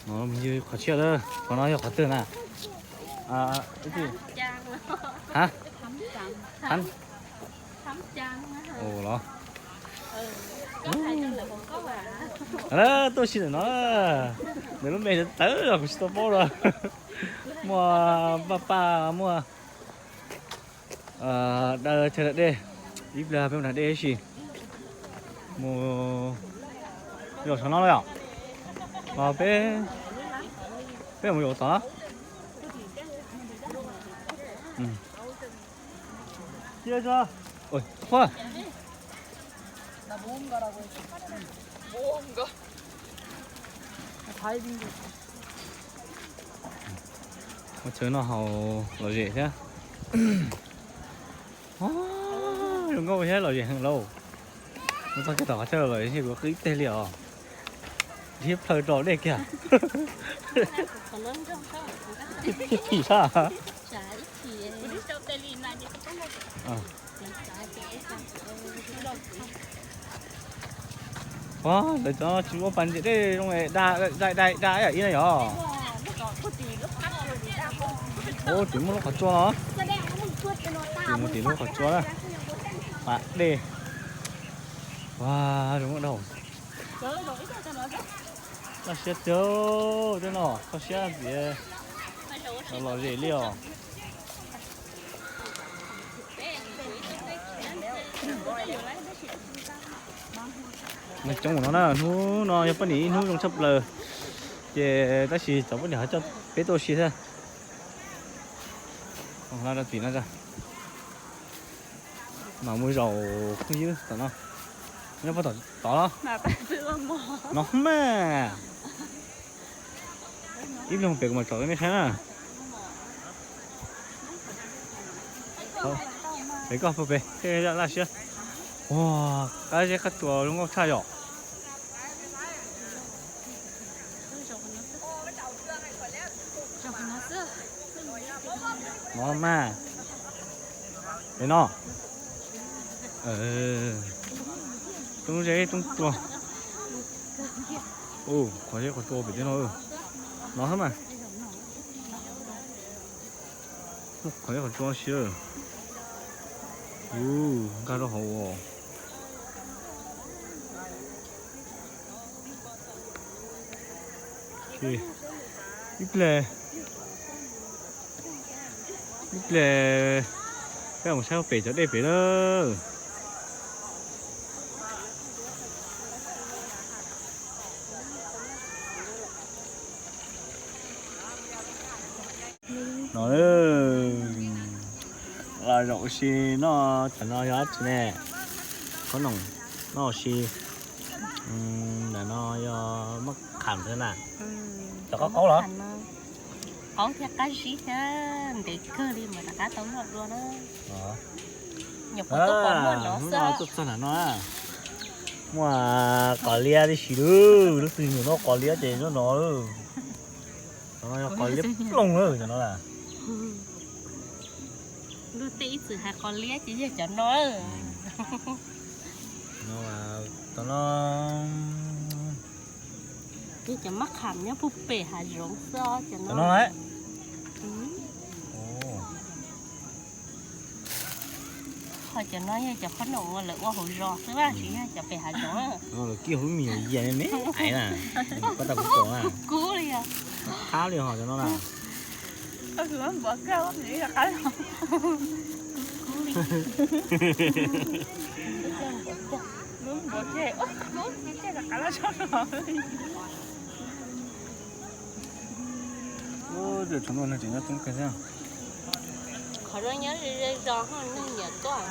No yog qhov tshiab lawm, qhov no yog qhov twg na? Ha? Thab. Ua los. Tuaj si ntawm no, nws lub npe tawv los kuv tsis tau paub los. Muaj paj paj, muaj daw chaw dej, ib pliag peb mus nram dej ib si. Mus, yog sov no los yom? Los peb, peb mus yuav tod. Ua chaw noj haus lom zem thiab. Zoo nkauj thiab lom zem heev lauj. Mus txog kiag tom qhov chaw lom zem kuv qw ib teg li os. Dhia plaws rau dej kiag. Phim phim sab. Ua, lawv cov tsis muaj pas ntses dej zoo da da da ib na yom. Ua, tseem muaj lub qhov tsua no. Tseem muaj tim lub qhov tsua na. Pas dej. Ua, zoo dau. Laj siab tiag, tej no kho siab ntxiv. Lom zem li os. Neeg coob no na, hnub no yog poj niam ib hnub zoo tshaj plaws, ces tab sis cov poj niam ho coj peb tuaj ua si thiab. Hla rau tim no, mam mus zaum phooj ywg tom no. Nyob puag tom tod los? No mas. Ib pliag mus pem kuv mam tsom rau nej saib na. Pem koj puag pem, laj siab. Ua, qab zeb qab tsuas zoo nkauj tshaj yom. No mas. Pem no. Roob zeb roob tsuas. Qhov zeb qhov tsuas pem tej no. No xwb mas. Qhov zeb qhov tsuas siab. Nkag rau hauv os. Ib pliag, ib pliag peb mus saib pem cov dej pem lawm. No, los zaum ua si noj, tam no yog dab tsi ne? Qhob noom noj ua si. Ntawm no yog maj kham thiab na. Cov qaub qaub los? Qaub thiab qab zib thiab, ntev kawg li mas rov qab tau noj dua na. Nyuam qhuav tuaj pom muaj no xwb. Tuaj txog ntawm no, muaj qos liab tib si lawm, leej twg nyuam noj qos liab ces nyob no. Cov no yog qos liab ploog lawm cov no lawm. Luag tej ib txwm hais qos liab ces yog cov no. Cov no, cov maj kham nyob puag pem hav zoov xwb os cov no. Ho cov no yog cov qhob noom uas lawv ua hauv zos xwb na, tsis yog cov pem hav zoov. Lawv kib hauv lub me nyuam yias me me ais na, koj tau kuv pom na. Kub kub li os. Qab li ho cov no na. Tshav ntuj neeg tseem nyob coob kawg thiab. Qhov no nyob ze zos ho neeg nyiam tuaj.